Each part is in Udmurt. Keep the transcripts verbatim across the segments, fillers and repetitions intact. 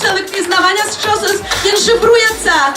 Лыктӥз на ваньзэ, сыӵеосыз, кин шыпыруятса.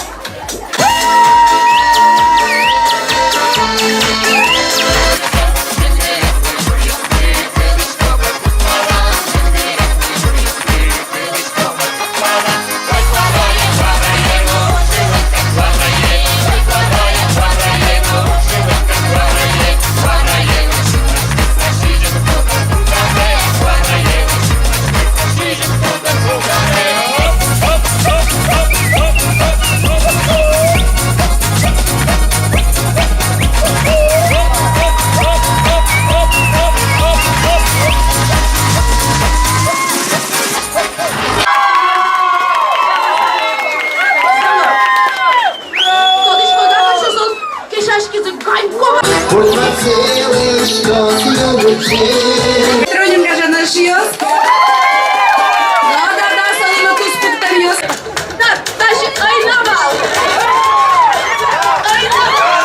Тодӥськоды-а, кыӵе соос кесяськизы, Ганьково? Троним гажано эшъёс. Да, да, да, солы но туспуктэмъёс. Да, даже ӧй на вал. Ӧй на вал.